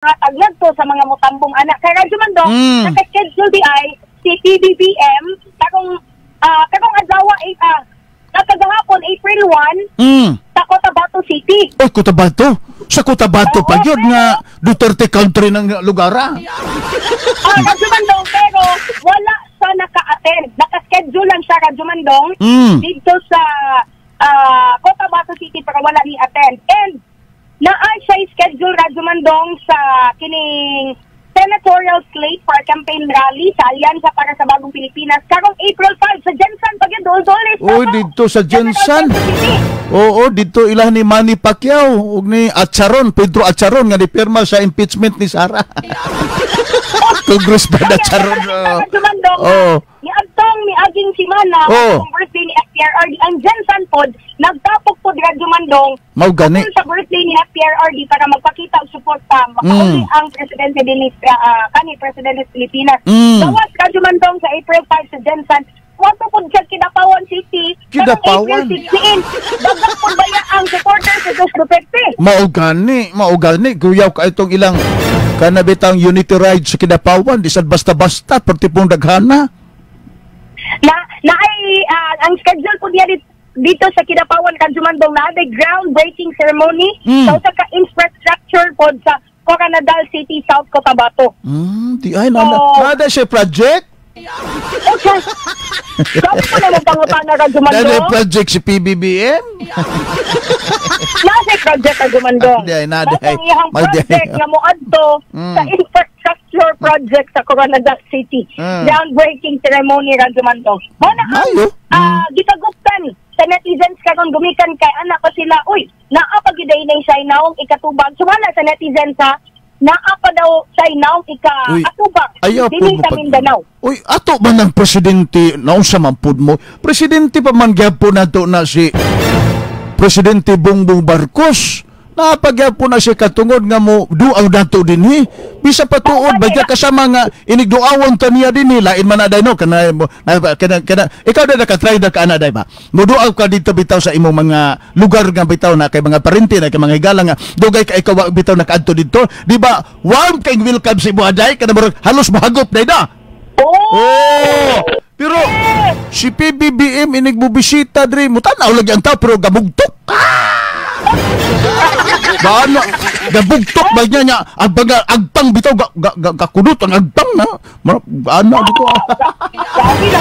Hatag ngadto sa mga mutambong anak. Kay Radyo Mandong, naka-schedule di ay si PBBM karong adlaw eh, nakagahapon April 1 sa Cotabato City. Oy, Cotabato. Sa Cotabato pa Oo, gyud nga Duterte country ng lugar ah. Radyo Mandong, pero wala sa naka-attend. Naka-schedule lang siya, Radyo Mandong, dito sa Cotabato City pero wala ni attend. And naa siya schedule, Radyo Mandong, sa kining senatorial slate for a campaign rally sa Alyansa para sa Bagong Pilipinas karong April 5 sa GenSan pa gyud, dol-dol. Uy, dito sa GenSan. Oo, dito ilah ni Manny Pacquiao ug ni Acharon, Pedro Acharon nga nipirma sa impeachment ni Sara. Congressman Acharon. Oo. Radyo Mandong, ni adtong miaging simana ang birthday ni FPRRD, ang GenSan pod nagtapok pod, Radyo Mandong, Mao gani. tungkol sa birthday ni FPRRD para magpakita og suporta makauli ang presidente dinhi kani presidente sa Pilipinas. Gawas, Radyo Mandong, sa April 5 sa GenSan, moadto pod siya Kidapawan City karong Kidapawan. April 16. Daghan pod baya ang supporters sa Jos Duterte. Mao gani, mao gani kuyaw ka itong ilang kanabitang unity ride sa Kidapawan, di sad basta-basta perti pong daghana. Na na ay ang schedule po niya dito sa Kidapawan, Radyo Mandong, na the groundbreaking ceremony sa usa ka infrastructure pod sa Koronadal City, South Cotabato. Di ay na na siya project. Okay. Sabi ko na mo pangutana, Radyo Na Mandong. project si PBBM. Nasa project, Radyo Mandong. Di ay, na, di ay. Mao iyang Mal- di ay. project nga moadto sa infrastructure project sa Koronadal City. Groundbreaking ceremony, Radyo Mandong. Mao na ang Ayo. Gitaguptan sa netizens karon gumikan kay anak ko sila, uy, naa pa gyud na siya naong ikatubag. So wala sa netizens ha, naa pa daw siya naong ika Uy, atubag ayaw po dinhi mo sa Mindanao. Uy, ato man ang presidente, naunsa man pud mo? Presidente pa man gyapon nato na si Presidente Bongbong Marcos. Napagyapon na siya katungod nga mo duaw nato dinhi. Bisa pa tuod ba dya kasama nga inigduawon ta niya dinhi, lain man na day no kana mo kana kana ikaw na naka-try na ka ana day ba. Moduaw ka dito bitaw sa imong mga lugar nga bitaw na kay mga parente na kay mga higala nga dugay ka ikaw wa bitaw nakaadto didto, di ba? Warm kay welcome sa imo aday kana murag halos mahagop day na. Oh! Oh! Pero si PBBM inig mo bisita diri, mutanaw lagi ang tao pero gabugtok. Ah! Baano gabugtok ba niya niya ang baga agtang bitaw ga, ga, ga, gakudot ang agtang na. Ano dito ah. Sabi na.